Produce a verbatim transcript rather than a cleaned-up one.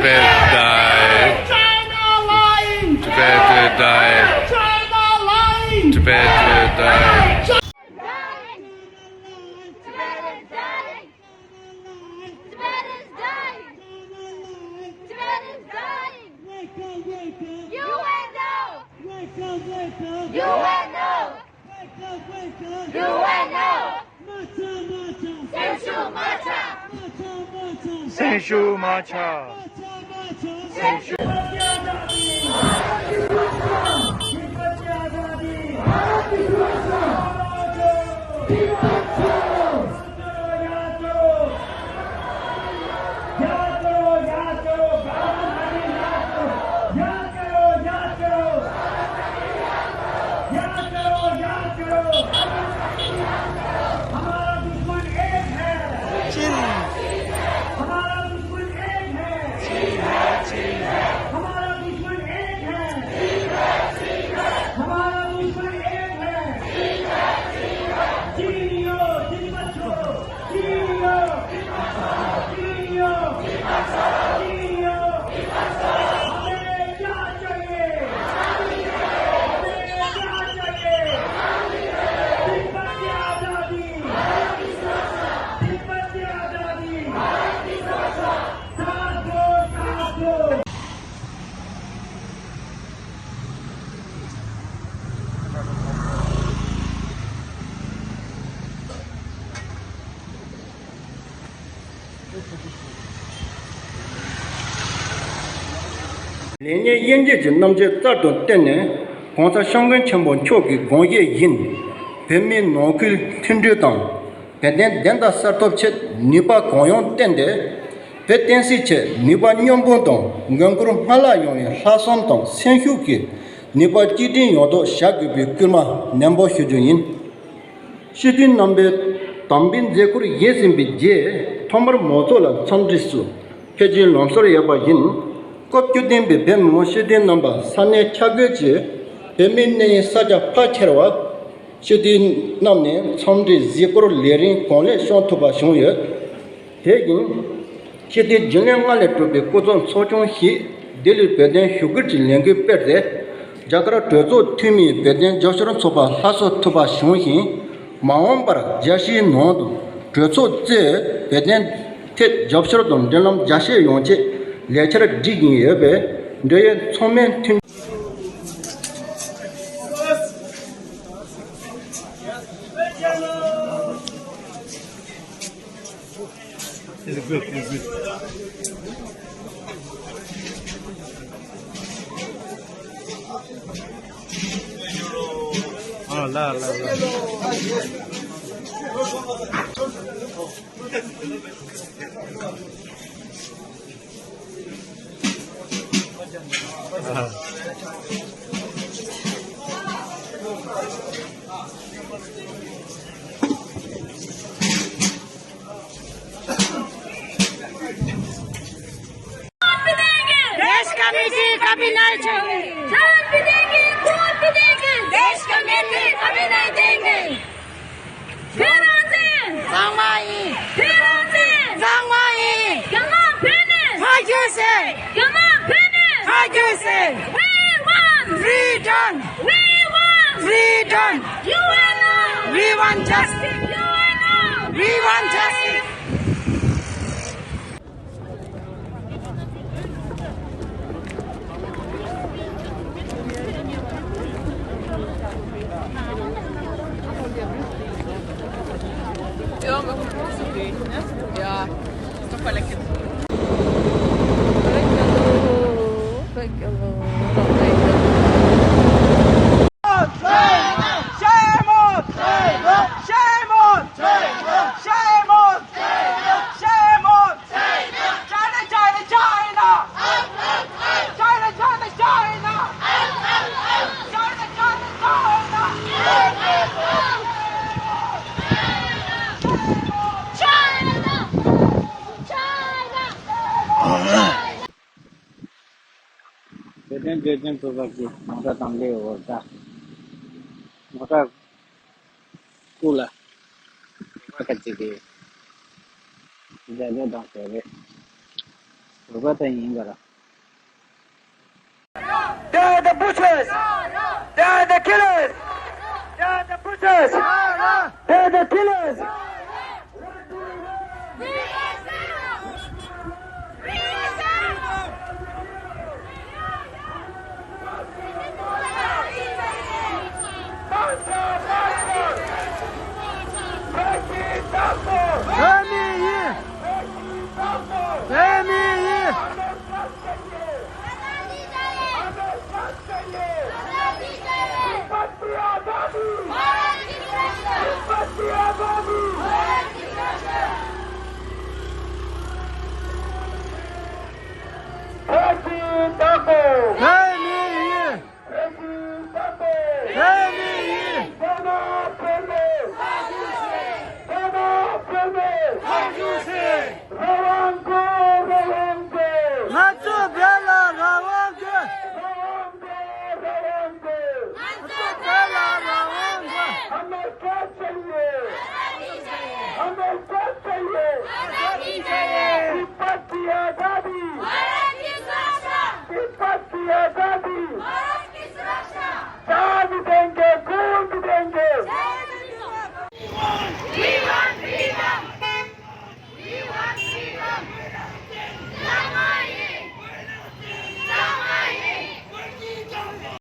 Tibet die. China lying! Tibet die. China lying! Tibet die. Dying! Tibet is dying! Tibet is dying! Tibet is dying! Wake up, wake up! U N O! Wake up, wake up! U N O! Wake up, wake up! U N O! མ་ཆག་མ་ཆག་སེམས་ཤུགས་མ་ཆག་སེམས་ཤུགས་མ་ཆག་སེམས་ཤུགས་མ་ཆག་མ་ཆག་མ་ཆག་སེམས་ཤུགས། हमारा दुश्मन एक है। चीन। हमारा दुश्मन एक है। चीन है, चीन है। हमारा दुश्मन एक है। चीन है, चीन है। हमारा दुश्मन एक है। चीन है, चीन है। चीनियों, तिब्बत छोड़ो। चीनियों, चीनियों, चीनियों, हमें क्या चाहिए? हमें क्या चाहिए? तिब्बत की आजादी, तिब्बत की आजादी, साथ दो, साथ दो। ལེ་ཉིན་དབྱེ་འབྱེད་ཀྱི་རྣམ་དཔྱོད་རྩལ་དུ་བཏོན་ནས་༸གོང་ས་༸སྐྱབས་མགོན་ཆེན་པོ་མཆོག་གི་དགོངས་བཞེད་བཞིན་བོད་མིའི་ནང་ཁུལ་མཐུན་སྒྲིལ་དང་བོད་དོན་བདེན་མཐའ་གསལ་ཐོབ་ཆེད་ནུས་པ་གང་ཡོང་བཏོན་ཏེ། བོད་བསྟན་སྲིད་ཆེད་ནུས་པ་མཉམ་སྤུངས་དང་མགོན་སྐོར་སྔར་ལྷག་ཡོང་བའི་ལྷག་བསམ་དང་སེམས་ཤུགས་ཀྱིས་ནུས་པ་གཅིག་སྒྲིལ་ཡོང་ཐབས་བྱ་དགོས་པའི་སྐུལ་མ་ནན་པོ་ཞུ་རྒྱུ་ཡིན། སྤྱི་འཐུས་རྣམ་པས་དམ་འབུལ་མཛད་ཁུར་བཞེས་ཟིན་པའི་རྗེས་ཐོག་མར་མང་ཚོགས་ལ་འཚམས་འདྲི་སྐྱོར་ཕེབས་རྒྱུའི་ལམ་སྲོལ་ཡོད་པ་བཞིན། སྐབས་བཅུ་བདུན་པའི་བོད་མི་མང་སྤྱི་འཐུས་རྣམ་པ་ས་གནས་ཆ་བགོས་ཀྱིས་བོད་མིའི་གནས་ཡུལ་ས་ཆ་ཕལ་ཆེ་བར་སྤྱི་འཐུས་རྣམས་ནས་འཚམས་འདྲི་གཟིགས་སྐོར་ལས་རིམ་གང་ལེགས་བསྐྱངས་ཐུབ་པ་བྱུང་ཡོད། དེ་བཞིན། སྤྱི་འཐུས་རྒྱུན་ལས་ལྔ་ལས་གྲུབ་པའི་སྐུ་ཚབ་ཚོགས་ཆུང་ཞིག་ལྡི་ལིར་བོད་དོན་ཞུ་སྐུལ་གྱི་ལས་འགུལ་སྤེལ་ཏེ། རྒྱ་གར་གྲོས་ཚོགས་འཐུས་མིའི་བོད་དོན་རྒྱབ་སྐྱོར་ཚོགས་པ་ལྷ་སོ་ཐུབ་པ་བྱུང་ཞིང་། མ་འོངས་པར་རྒྱལ་སྤྱིའི་ནང་དུ་གྲོས་ཚོགས་གཙོས་བོད་དོན་ཐད་རྒྱབ་སྐྱོར་དང་འབྲེལ་ལམ་རྒྱ་སྐྱེད་ཡོང་ཆེད་ལས་འཆར་སྒྲིག་བཞིན་ཡོད་པས། འབྲེལ་ཡོད་ཚང་མས་མཐུན། It's good, it's good. Oh, la, la, la. देश का मिट्टी कभी नहीं छोड़ेंगे। जान भी देंगे, खून भी देंगे। देश का मिट्टी कभी नहीं देंगे। We want it! Zangmai! We want it! Zangmai! Come on, finish! How you say? Come on, finish! How you say? We want! Freedom! We want! Freedom! U N O! We want justice! U N O! We want justice! Shame on! Shame on! Shame on! Shame on! China, China, China! China, China, China! China, China, China! China! China! བོད་དོན་བརྗོད་དོན་ཚོགས་པ་གི་ནང་ཁྲ་དང་ལས་འོར་ད། ནང་ཁྲ་སྐུ་ལ་བ་ཁ་ཅིག་གི་མཛད་སྒོ་དང་ཟེར་རེད། བོད་པ་དེ་ཡིན་ག་ར། They are the butchers! They are the killers! They are the butchers! They are the killers!